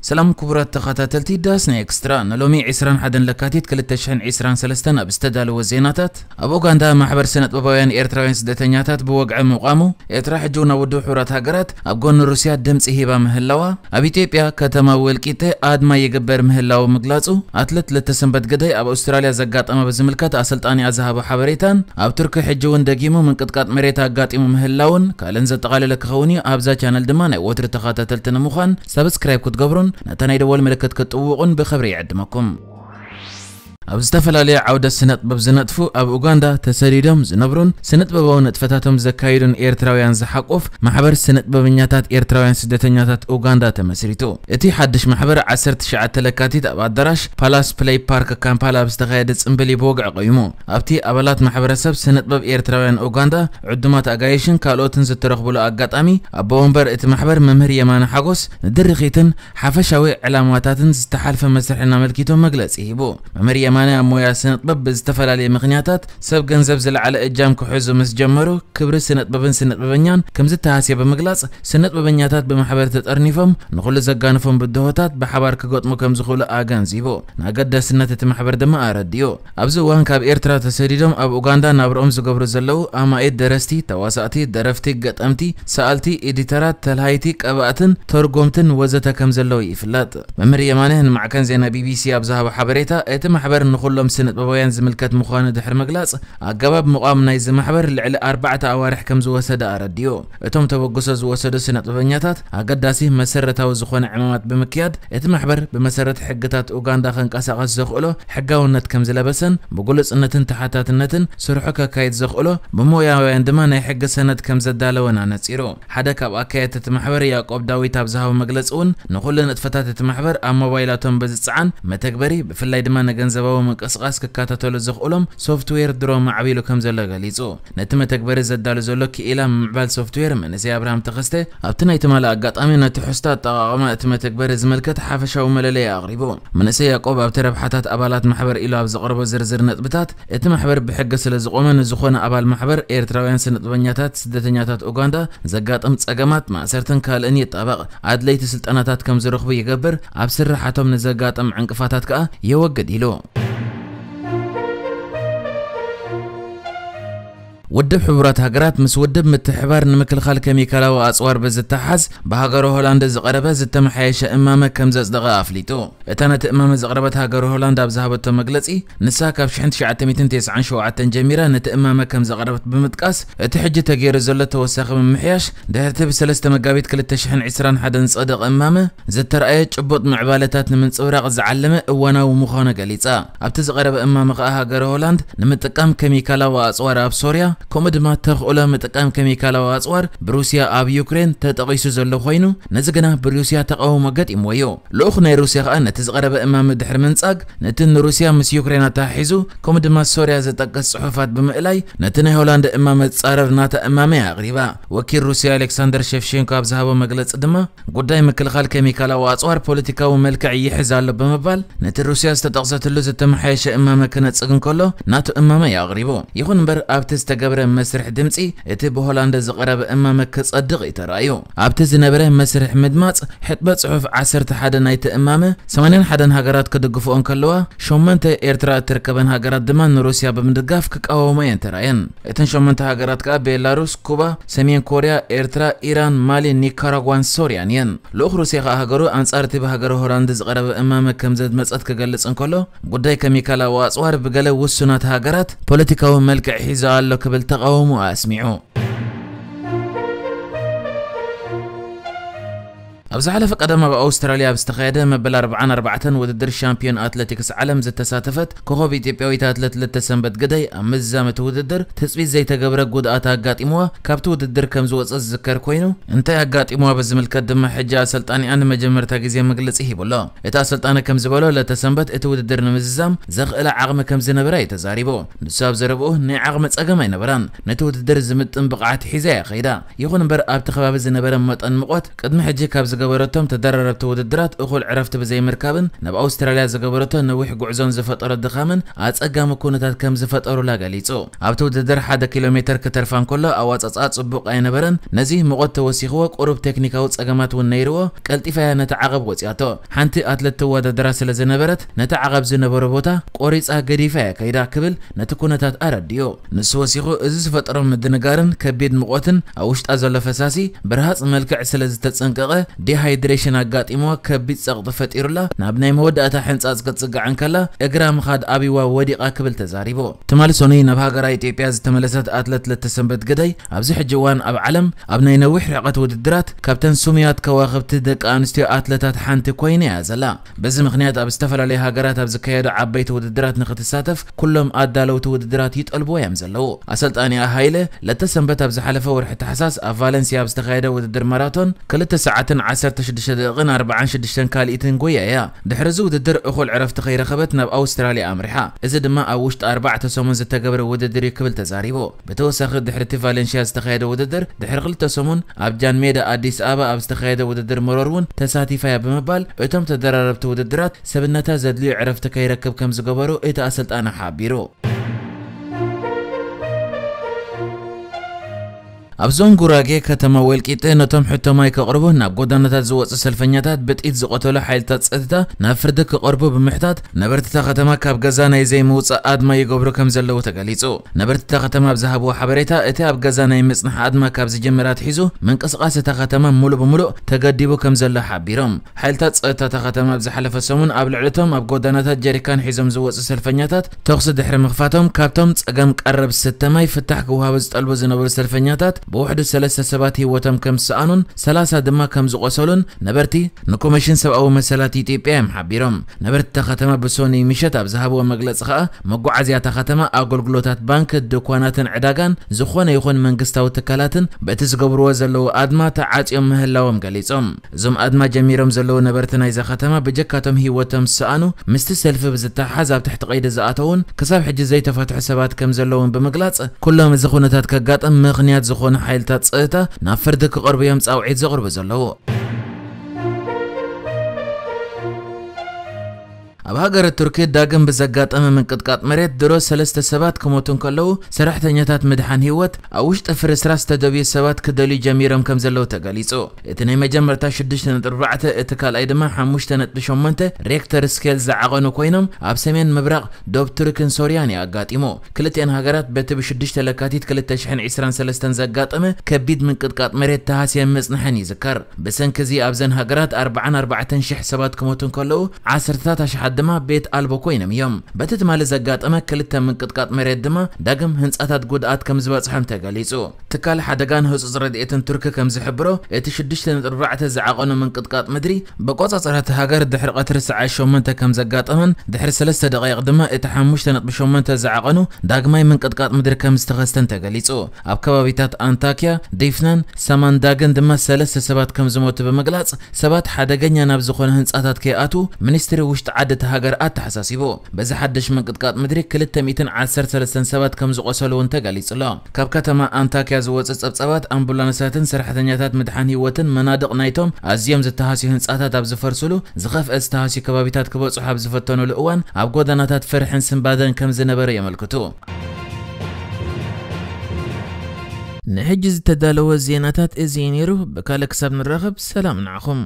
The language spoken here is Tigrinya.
ሰላም ክቡራት ተኸታተልቲ ዳስና ኤክስትራ፣ ንሎሚ ዕስራን ሓደን ለካቲት ክልተ ሽሕን ዕስራን ሰለስተን ኣብ ዝተዳለወ ዜናታት፣ ኣብ ኡጋንዳ ማሕበር ስነጥበባውያን ኤርትራውያን ስደተኛታት ብወግዒ ምቋሙ፣ ኤርትራ ሕጂ እውን ኣብ ውድብ ሕቡራት ሃገራት ኣብ ጎኒ ሩስያ ድምጺ ሂባ ምህላዋ፣ ኣብ ኢትዮጵያ ከተማ ወልቂጤ ኣድማ ይግበር ምህላው ምግላጹ፣ ኣትሌት ለተሰንበት ግደይ ኣብ ኣውስትራልያ ዘጋጠማ ብዝምልከት ኣሰልጣኒኣ ዝሃቦ ሓበሬታን፣ ኣብ ቱርኪ ሕጂ እውን ደጊሙ ምንቅጥቃጥ መሬት ኣጋጢሙ ምህላውን ካልእን ዘጠቓለለ ክኸውን እዩ። ኣብዛ ቻነል ድማ ናይ ወትሪ ተኸታተልቲ ንምዃን ሳብስክራይብ ክትገብሩን ነታ ናይ ደወል ምልክት ክትጥውቑን ብኽብሪ ይዕድመኩም። ኣብ ዝተፈላለየ ዓውደ ስነጥበብ ዝነጥፉ፣ ኣብ ኡጋንዳ ተሰዲዶም ዝነብሩን ስነጥበባዊ ንጥፈታቶም ዘካይዱን ኤርትራውያን ዝሓቁፍ ማሕበር ስነጥበበኛታት ኤርትራውያን ስደተኛታት ኡጋንዳ ተመስሪቱ። እቲ ሓድሽ ማሕበር ዓሰርተ ትሽዓተ ለካቲት ኣብ ኣዳራሽ ፓላስ ፕሌይ ፓርክ ካምፓላ ኣብ ዝተኻየደ ጽምብል እዩ ብወግዒ ቆይሙ። ኣብቲ ኣባላት ማሕበረሰብ ስነጥበብ ኤርትራውያን ኡጋንዳ፣ ዕዱማት ኣጋይሽን ካልኦትን ዝተረኽቡሉ ኣጋጣሚ፣ ኣቦ ወንበር እቲ ማሕበር መምህር የማነ ሓጎስ ንድርኺትን ሓፈሻዊ ዕላማታትን ዝተሓልፈ መስርሕን ኣመልኪቱ መግለጺ ሂቡ። መምህር የማነ ኣብ ሞያ ስነጥበብ ብዝተፈላለየ ምኽንያታት ሰብ ገንዘብ ዝለዓለ እጃም ክሕዙ ምስ ጀመሩ፣ ክብሪ ስነጥበብን ስነጥበበኛን ከም ዝተሃስየ ብምግላጽ፣ ስነጥበበኛታት ብማሕበር ተጠርኒፎም ንኹሉ ዘጋንፎም ብድሆታት ብሓባር ክገጥሙ ከም ዝኽእሉ ኣገንዚቡ። ንኣገዳስነት እቲ ማሕበር ድማ ኣረዲኡ። ኣብዚ እዋን ካብ ኤርትራ ተሰዲዶም ኣብ ኡጋንዳ ናብርኦም ዝገብሩ ዘለዉ ኣማኢት ደረስቲ፣ ተዋሳእቲ፣ ደረፍቲ፣ ገጠምቲ፣ ሰኣልቲ፣ ኤዲተራት፣ ተልሃይቲ፣ ቀባእትን ተርጎምትን ወዘተ ከም ዘለዉ ይፍለጥ። መምህር የማነ ንማዕከን ዜና ቢቢሲ ኣብ ዝሃቦ ሓበሬታ፣ እቲ ማሕበር ንኹሎም ስነጥበባውያን ዝምልከት ምዃኑ ድሕሪ ምግላጽ፣ ኣገባብ ምቋም ናይዚ ማሕበር ልዕሊ ኣርባዕተ ኣዋርሕ ከም ዝወሰደ ኣረዲኡ። እቶም ተበግሶ ዝወሰዱ ስነጥበበኛታት ኣገዳሲ መሰረታዊ ዝኾነ ዕማማት ብምክያድ፣ እቲ ማሕበር ብመሰረት ሕግታት ኡጋንዳ ከንቀሳቐስ ዘኽእሎ ሕጋውነት ከም ዝለበሰን ብግሉጽነትን ተሓታትነትን ስርሑ ከካይድ ዘኽእሎ ብሞያውያን ድማ ናይ ሕጊ ሰነድ ከም ዘዳለወን ኣነጺሩ። ሓደ ካብ ኣካየድቲ እቲ ማሕበር ያዕቆብ ዳዊት ኣብ ዝሃቦ መግለጺ እውን፣ ንኹሉ ንጥፈታት እቲ ማሕበር ኣብ ሞባይላቶም ብዝጸዓን መተግበሪ፣ ብፍላይ ድማ ንገንዘባዊ ምንቅስቓስ ክከታተሉ ዘኽእሎም ሶፍትዌር ድሮ ማዕቢሉ ከም ዘሎ ገሊጹ። ነቲ መተግበሪ ዘዳሉ ዘሎ ክኢላ ምምዕባል ሶፍትዌር መንእሰይ ኣብርሃም ተኸስተ፣ ኣብቲ ናይ ትማሊ ኣጋጣሚ ነቲ ሕስቶ ኣጠቓቕማ እቲ መተግበሪ ዝምልከት ሓፈሻዊ መለለዪ ኣቕሪቡ። መንእሰይ ያዕቆብ ኣብቲ ረብሓታት ኣባላት ማሕበር ኢሉ ኣብ ዘቕረቦ ዝርዝር ነጥብታት፣ እቲ ማሕበር ብሕጊ ስለ ዝቖመ፣ ንዝኾነ ኣባል ማሕበር ኤርትራውያን ስነጥበበኛታት ስደተኛታት ኡጋንዳ ዘጋጥም ጸገማት፣ ማእሰርትን ካልእን ይጣበቕ፣ ኣድለይቲ ስልጠናታት ከም ዝረኽቡ ይገብር፣ ኣብ ስራሓቶም ንዘጋጥም ዕንቅፋታት ከኣ የወግድ ኢሉ። ውድብ ሕቡራት ሃገራት ምስ ውድብ ምትሕባር ንምክልኻል ኬሚካላዊ ኣጽዋር ብዝተሓዝ ብሃገረ ሆላንድ ዝቐረበ ዝተመሓየሸ እማመ ከም ዘጽደቐ ኣፍሊጡ። እታ ነቲ እማመ ዘቕረበት ሃገረ ሆላንድ ኣብ ዝሃበቶ መግለጺ፣ ንሳ ካብ ሽሕን ትሽዓተ ሚእትን ተስዓን ሸውዓተን ጀሚራ ነቲ እማመ ከም ዘቕረበት ብምጥቃስ፣ እቲ ሕጂ ተገይሩ ዘሎ ተወሳኺ ምምሕያሽ፣ ድሕርቲ ብሰለስተ መጋቢት ክልተ ሽሕን ዕስራን ሓደን ዝጸደቐ እማመ ዝተራእየ ጭቡጥ ምዕባለታት ንምንጽብራቕ ዝዓለመ እዋናዊ ምዃኑ ገሊጻ። ኣብቲ ዝቐረበ እማመ ከኣ ሃገረ ሆላንድ ንምጥቃም ኬሚካላዊ ኣጽዋር ኣብ ሶርያ፣ ከምኡ ድማ ተኽእሎ ምጥቃም ኬሚካላዊ ኣጽዋር ብሩስያ ኣብ ዩክሬን ተጠቒሱ ዘሎ ኮይኑ፣ ነዚ ግና ብሩስያ ተቓውሞ ገጢምዎ እዩ። ልኡኽ ናይ ሩስያ ከኣ ነቲ ዝቐረበ እማመ ድሕሪ ምንጻግ፣ ነቲ ንሩስያ ምስ ዩክሬን ኣተሓሒዙ፣ ከምኡ ድማ ሶርያ ዝጠቅስ ጽሑፋት ብምእላይ፣ ነቲ ናይ ሆላንድ እማመ ዝጻረር ናታ እማመ እያ ኣቕሪባ። ወኪል ሩስያ ኣሌክሳንደር ሸፍሼንኮ ኣብ ዝሃቦ መግለጺ ድማ፣ ጉዳይ ምክልኻል ኬሚካላዊ ኣጽዋር ፖለቲካዊ መልክዕ ይሕዝ ኣሎ ብምባል፣ ነቲ ሩስያ ዝተጠቕሰትሉ ዝተመሓየሸ እማመ ክነጽግ እንከሎ፣ ናቱ እማመ እዩ ኣቕሪቡ። ይኹን እምበር፣ ኣብቲ ዝተገብረ መስርሕ ድምጺ፣ እቲ ብሆላንድ ዝቐረበ እማመ ክጸድቕ እዩ ተራእዩ። ኣብቲ ዝነበረ መስርሕ ምድማጽ፣ ሕጥበ ጽሑፍ ዓሰርተ ሓደ ናይቲ እማመ፣ ሰማንያን ሓደን ሃገራት ክድግፍኦ እንከለዋ፣ ሸሞንተ ኤርትራ እትርከበን ሃገራት ድማ ንሩስያ ብምድጋፍ ክቃወሞ እየን ተራእየን። እተን ሸሞንተ ሃገራት ከኣ ቤላሩስ፣ ኩባ፣ ሰሜን ኮርያ፣ ኤርትራ፣ ኢራን፣ ማሊ፣ ኒካራጓን ሶርያን እየን። ልኡኽ ሩስያ ከኣ ሃገሩ ኣንጻር እቲ ብሃገረ ሆላንድ ዝቐረበ እማመ ከም ዘድመጸት ክገልጽ እንከሎ፣ ጉዳይ ኬሚካላዊ ኣጽዋር ብገለ ውሱናት ሃገራት ፖለቲካዊ መልክዕ ሒዙ ኣሎ ክብል ተቓውሞ ኣስሚዑ። ኣብ ዝሓለፈ ቀዳም ኣብ ኣውስትራልያ ኣብ ዝተኻየደ መበል ኣርብዓን ኣርባዕተን ውድድር ሻምፒዮን ኣትሌቲክስ ዓለም ዝተሳተፈት ኮኸብ ኢትዮጵያዊት ኣትሌት ለተሰንበት ግደይ ኣብ ምዝዛም እቲ ውድድር ትጽቢት ዘይተገብረ ጉድኣት ኣጋጢምዋ ካብቲ ውድድር ከም ዝወጸት ዝዝከር ኮይኑ፣ እንታይ ኣጋጢምዋ ብዝምልከት ድማ ሕጂ ኣሰልጣኒኣ ንመጀመርታ ግዜ መግለጺ ሂቡ ኣሎ። እቲ ኣሰልጣኒ ከም ዝበሎ፣ ለተሰንበት እቲ ውድድር ንምዝዛም ዘኽእላ ዓቕሚ ከም ዝነበራ እዩ ተዛሪቡ። ንሱ ኣብ ዘረብኡ፣ ናይ ዓቕሚ ጸገም ኣይነበራን። ነቲ ውድድር ዝምጥን ብቕዓት ሒዛ እያ ከይዳ። ይኹን እምበር፣ ኣብቲ ከባቢ ዝነበረ መጠን ሙቐት ቅድሚ ሕጂ ካብ ዝገ- ዝገበረቶም ተደራረብቲ ውድድራት እኹል ዕረፍቲ ብዘይምርካብን ናብ ኣውስትራልያ ዝገበረቶ ነዊሕ ጉዕዞን ዝፈጠሮ ድኻምን ኣጸጋሚ ኩነታት ከም ዝፈጠሩላ ገሊጹ። ኣብቲ ውድድር ሓደ ኪሎ ሜተር ክተርፋ እንከሎ ኣዋጻጽኣ ጽቡቕ ኣይነበረን። ነዚ ሙቐት ተወሲኽዎ ቁሩብ ቴክኒካዊ ጸገማት እውን ነይርዎ። ቀልጢፋ እያ ነቲ ዓቐብ ወጺኣቶ። ሓንቲ ኣትለት ትወዳደራ ስለ ዝነበረት ነቲ ዓቐብ ዝነበሮ ቦታ ቆሪጻ ገዲፋ እያ ከይዳ ክብል ነቲ ኩነታት ኣረዲኡ። ንሱ ወሲኹ፣ እዚ ዝፈጠሮ ምድንጋርን ከቢድ ሙቐትን ኣብ ውሽጣ ዘሎ ፈሳሲ ብርሃጽ መልክዕ ስለ ዝተጸንቀቐ ዲሃይድሬሽን ኣጋጢምዋ ከቢድ ጸቕጢ ፈጢሩላ ናብ ናይ መወዳእታ ሕንጻጽ ክትጽጋዕ እንከላ እግራ ምኻድ ኣብይዋ ወዲቓ ክብል ተዛሪቡ። ትማሊ ሰኑይ ናብ ሃገራ ኢትዮጵያ ዝተመለሰት ኣትለት ለተሰንበት ግደይ ኣብዚ ሕጂ እዋን ኣብ ዓለም ኣብ ናይ ነዊሕ ርሕቀት ውድድራት ካብተን ስሙያት ከዋኽብቲ ደቂ ኣንስትዮ ኣትለታት ሓንቲ ኮይና እያ ዘላ። በዚ ምኽንያት ኣብ ዝተፈላለዩ ሃገራት ኣብ ዝካየዱ ዓበይቲ ውድድራት ንክትሳተፍ ኩሎም ኣዳለውቲ ውድድራት ይጠልብዎ እዮም ዘለዉ። ኣሰልጣኒኣ ሃይለ ለተሰንበት ኣብ ዝሓለፈ ወርሒ ታሕሳስ ኣብ ቫለንሲያ ኣብ ዝተኻየደ ውድድር ማራቶን ክልተ ሰዓትን ዓሰርተ ሽዱሽተ ደቂቕን ኣርባዓን ሽዱሽተን ካልኢትን ጎያ እያ። ድሕሪ እዚ ውድድር እኹል ዕረፍቲ ከይረኸበት ናብ ኣውስትራልያ ኣምሪሓ። እዚ ድማ ኣብ ውሽጢ ኣርባዕተ ሰሙን ዝተገብረ ውድድር እዩ ክብል ተዛሪቡ። ብተወሳኺ ድሕሪ እቲ ቫለንሽያ ዝተኻየደ ውድድር ድሕሪ ክልተ ሰሙን ኣብ ጃን ሜዳ ኣዲስ ኣበባ ኣብ ዝተኻየደ ውድድር መሮር እውን ተሳቲፋ እያ ብምባል እቶም ተደራረብቲ ውድድራት ሰብነታ ዘድልዮ ዕረፍቲ ከይረክብ ከም ዝገበሩ እቲ ኣሰልጣኒ ሓቢሩ። ኣብ ዞን ጉራጌ ከተማ ወልቂጤ ነቶም ሕቶ ማይ ከቕርቡ ናብ ጎዳናታት ዝወፁ ሰልፈኛታት ብጥይት ዝቐተሉ ሓይልታት ፀጥታ ናብ ፍርዲ ክቐርቡ ብምሕታት ነበርቲ እታ ከተማ ካብ ገዛ ናይ ዘይምውፃእ ኣድማ ይገብሩ ከም ዘለዉ ተገሊፁ። ነበርቲ እታ ከተማ ኣብ ዝሃብዎ ሓበሬታ እቲ ኣብ ገዛ ናይ ምፅናሕ ኣድማ ካብ ዝጅምር ኣትሒዙ ምንቅስቓስ እታ ከተማ ሙሉእ ብሙሉእ ተገዲቡ ከም ዘሎ ሓቢሮም። ሓይልታት ጸጥታ እታ ከተማ ኣብ ዝሓለፈ ሰሙን ኣብ ልዕሊ እቶም ኣብ ጎዳናታት ጀሪካን ሒዞም ዝወጹ ሰልፈኛታት ተኹሲ ድሕሪ ምኽፋቶም ካብቶም ጸገም ቀረብ ዝስተ ማይ ፍታሕ ክወሃቦ ዝጠልቡ ዝነበሩ ሰልፈኛታት ብውሕዱ ሰለስተ ሰባት ህይወቶም ከም ዝሰኣኑን ሰላሳ ድማ ከም ዝቖሰሉን ነበርቲ ንኮሚሽን ሰብኣዊ መሰላት ኢትዮጵያ እዮም ሓቢሮም። ነበርቲ እታ ከተማ ብሶኒ ምሸት ኣብ ዝሃብዎ መግለጺ ከኣ መጓዓዝያ እታ ከተማ ኣገልግሎታት ባንክ፣ ድኳናትን ዕዳጋን ዝኾነ ይኹን መንግስታዊ ትካላትን በቲ ዝገብርዎ ዘለዉ ኣድማ ተዓጽዮም ምህላዎም ገሊጾም። እዞም ኣድማ ጀሚሮም ዘለዉ ነበርቲ ናይዛ ከተማ ብጀካቶም ህይወቶም ዝሰኣኑ ምስቲ ሰልፊ ብዝተሓሓዝ ኣብ ትሕቲ ቀይዲ ዝኣተዉን ክሳብ ሕጂ ዘይተፈትሑ ሰባት ከም ዘለዉን ብምግላጽ ኩሎም እዚ ኩነታት ከጋጥም ምኽንያት ዝኾኑ ሓይልታት ጸጥታ ናብ ፍርዲ ክቐርቡ እዮም ጻውዒት ዘቕርቡ ዘለዉ። ኣብ ሃገረ ቱርኪ ዳግም ብዘጋጠመ ምንቅጥቃጥ መሬት ድሮ ሰለስተ ሰባት ክሞቱ እንከለዉ ሰራሕተኛታት ምድሓን ህይወት ኣብ ውሽጢ ፍርስራስ ዝተደብዩ ሰባት ክደልዩ ጀሚሮም ከም ዘለዉ ተገሊጹ። እቲ ናይ መጀመርታ ሽዱሽተ ነጥቢ ኣርባዕተ፣ እቲ ካልኣይ ድማ ሓሙሽተ ነጥቢ ሸሞንተ ሬክተር ስኬል ዝዓቐኑ ኮይኖም ኣብ ሰሜን ምብራቕ ዶብ ቱርክን ሶርያን እዩ ኣጋጢሙ። ክልቲኣን ሃገራት በቲ ብሽዱሽተ ለካቲት ክልተ ሽሕን ዕስራን ሰለስተን ዘጋጠመ ከቢድ ምንቅጥቃጥ መሬት ተሃስየን ምጽንሐን ይዝከር። ብሰንኪ እዚ ኣብዘን ሃገራት ኣርባዓን ኣርባዕተን ሽሕ ሰባት ክሞቱ እንከለዉ ዓሰርተታት ኣሽሓት ድማ ቤት ኣልቦ ኮይኖም እዮም። በቲ ትማሊ ዘጋጠመ ክልተ ምንቅጥቃጥ መሬት ድማ ዳግም ህንጻታት ጉድኣት ከም ዝበጽሖም ተገሊጹ። ትካል ሓደጋን ህጹጽ ረድኤትን ቱርኪ ከም ዝሕብሮ እቲ ሽዱሽተ ነጥቢ ኣርባዕተ ዝዓቐኑ ምንቅጥቃጥ ምድሪ ብቆጻጸራ እቲ ሃገር ድሕሪ ቀትሪ ሰዓት ሸሞንተ ከም ዘጋጠመን ድሕሪ ሰለስተ ደቂቕ ድማ እቲ ሓሙሽተ ነጥቢ ሸሞንተ ዝዓቐኑ ዳግማይ ምንቅጥቃጥ ምድሪ ከም ዝተኸስተን ተገሊጹ። ኣብ ከባቢታት ኣንታኪያ፣ ዲፍናን ሰማንዳግን ድማ ሰለስተ ሰባት ከም ዝሞቱ ብምግላጽ ሰባት ሓደገኛ ናብ ዝኾነ ህንጻታት ከይኣትዉ ሚኒስትሪ ውሽጢ ዓዲ እቲ ሃገር ኣተሓሳሲቡ። በዚ ሓድሽ ምንቅጥቃጥ ምድሪ ክልተ ሚእትን ዓሰርተ ሰለስተን ሰባት ከም ዝቖሰሉ እውን ተገሊጹ ኣሎ። ካብ ከተማ ኣንታኪያ ዝወጹ ጸብጻባት ኣምቡላንሳትን ሰራሕተኛታት ምድሓን ህይወትን መናድቕ ናይቶም ኣዝዮም ዝተሃስዩ ህንጻታት ኣብ ዝፈርሱሉ ዝኸፍአ ዝተሃስዩ ከባቢታት ክበጽሑ ኣብ ዝፈተኑሉ እዋን ኣብ ጎደናታት ፍርሕን ስንባደን ከም ዝነበረ የመልክቱ። ንሕጂ ዝተዳለወ ዜናታት እዚ እዩ ነይሩ። ብካልእ ክሳብ ንራኸብ ሰላም ንዓኹም።